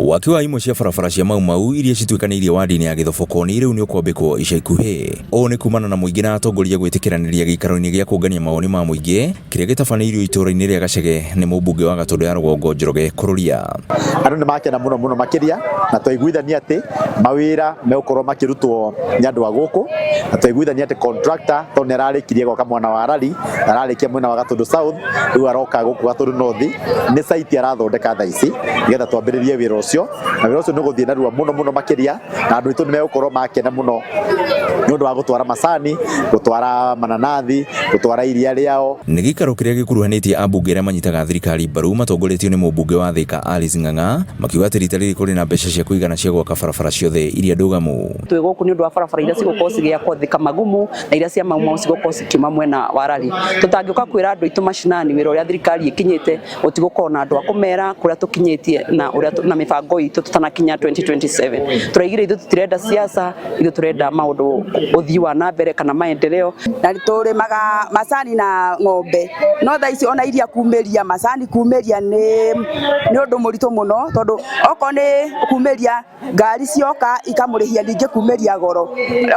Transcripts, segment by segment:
Waki wa imwe cia barabara cia Mau Mau iria cituĩkanĩirie wadi-inĩ ya Gĩthobokoni rĩu nĩ ũkwambĩkwo ica ikuhĩ. Ũũ nĩ kumana na mũingĩ na atongoria gwĩtĩkĩranĩria gĩikaro-inĩ gĩa kũngania mawoni ma mũingĩ kĩrĩa gĩtabanĩirio itũũra-inĩ rĩa Gacege nĩ mũmbunge wa Gatũndũ ya Rũgongo Njoroge Kũrũria. Andũ nĩ makena mũno mũno makĩria na twaiguithania atĩ mawĩra megũkorwo makĩrutwo nĩ andũ a gũkũ, na twaiguithania atĩ contractor tondũ nĩ ararĩkirie gwaka mwena wa Rari, ararĩkia mwena wa Gatũndũ South, rĩu aroka gũkũ Gatũndũ North, nĩ site arathondeka thaa ici nĩgetha twambĩrĩrie wĩra ũcio, na wĩra ũcio nĩ ũgũthiĩ narua mũno mũno makĩria, na andũ aitũ nĩ megũkorwo makena mũno nĩ ũndũ wa gũtwara macani, gũtwara mananathi, gũtwara iria rĩao. Nĩ gĩikaro kĩrĩa gĩkuruhanĩtie ambunge arĩa manyitaga thirikari mbaru matongoretio nĩ mũmbunge wa Thika Alice Ng'ang'a makiuga atĩ rita rĩrĩ kũrĩ na mbeca cia kũigana cia gwaka barabara ciothe iria ndũgamu. Twĩ gũkũ nĩ ũndũ wa barabara iria cigũkorwo cigĩakwo Thika Magumu na iria cia Mau Mau cigũkorwo cikiuma mwena wa Rari. Tũtangĩũka kwĩra andũ aitũ macinani wĩra ũrĩa thirikari ĩkinyĩte, gũtigũkorwo na andũ a kũmera kũrĩa tũkinyĩtie na ũrĩa na mĩbango itũ tũtanakinya 2027. Tũraigire ithuĩ tũtirenda siasa, ithuĩ tũrenda maũndũ ũthii wa na mbere kana maendeleo. Na tũrĩmaga macani na ng'ombe, no thaa ici ona iria kumĩria macani kumĩria nĩ ũndũ mũritũ mũno, tondũ okorwo nĩ kumĩria ngari cioka ikamũrĩhia ningĩ kumĩria goro,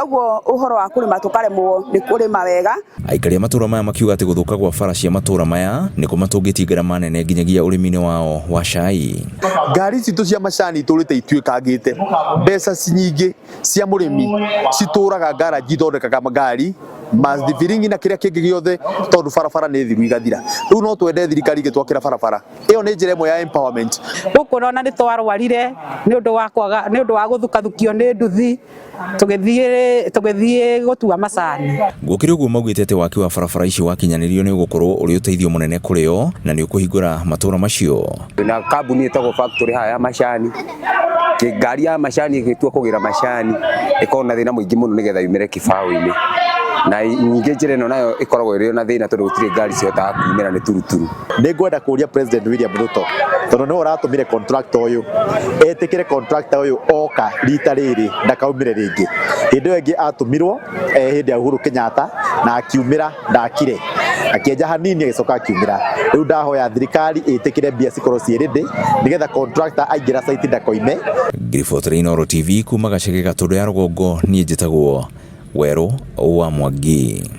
ũguo ũhoro wa kũrĩma tũkaremwo nĩ kũrĩma wega. Aikari a matũra maya makiuga atĩ gũthũka gwa bara cia matũra maya nĩ kũmatũngĩtie ngarama nene nginyagia ũrĩmi-inĩ wao wa cai. Ngari citũ cia macani itũrĩte ituĩkangĩte, mbeca nyingĩ cia mũrĩmi citũraga ngaraji ithondekaga ngari mathibiringi na kĩrĩa kĩngĩ gĩothe, tondũ barabara nĩ thiru igathira. Rĩu no twende thirikari ĩgĩtwakĩra barabara ĩyo, nĩ njĩra ĩmwe ya empowerment. Gũkũ ona nĩ twarwarire nĩ ũndũ wa kwaga, nĩ ũndũ wa gũthukathukio nĩ nduthi tũgĩthiĩ gũtua macani. Gũkĩrĩ ũguo, maugĩte atĩ waki wa barabara ici wakinyanĩrio nĩ ũgũkorwo ũrĩ ũteithio mũnene kũrĩ o na nĩ ũkũhingũra matũra macio. Na kambuni ĩtagwo factory haha ya macani, ngari ya macani ĩgĩtua kũgĩra macani ĩkoragwo na thĩna mũingĩ mũno nĩgetha yumĩre kĩbaũ-inĩ, na ningĩ njĩra ĩno nayo ĩkoragwo ĩrĩ na thĩna tondũ gũtirĩ ngari cihotaga kumĩra nĩ turuturu. Nĩ ngwenda kũria President William Ruto, tondũ nĩwe ũratũmire contractor ũyũ, etĩkĩre contractor ũyũ oka rita rĩrĩ ndakaumĩre rĩngĩ. Hĩndĩ ĩyo ĩngĩ atũmirwo hĩndĩ ya Uhuru Kenyatta na akiumĩra, ndakire, akĩenja hanini agĩcoka akiumĩra. Rĩu ndahoya thirikari ĩtĩkĩre mbia cikorwo ciĩ ready nĩgetha contractor aingĩra site ndakoime. Ngiribotera Inooro TV kuma Gacege Gatũndũ ya Rũgongo, niĩ njĩtagwo Werũ wa Mwangi.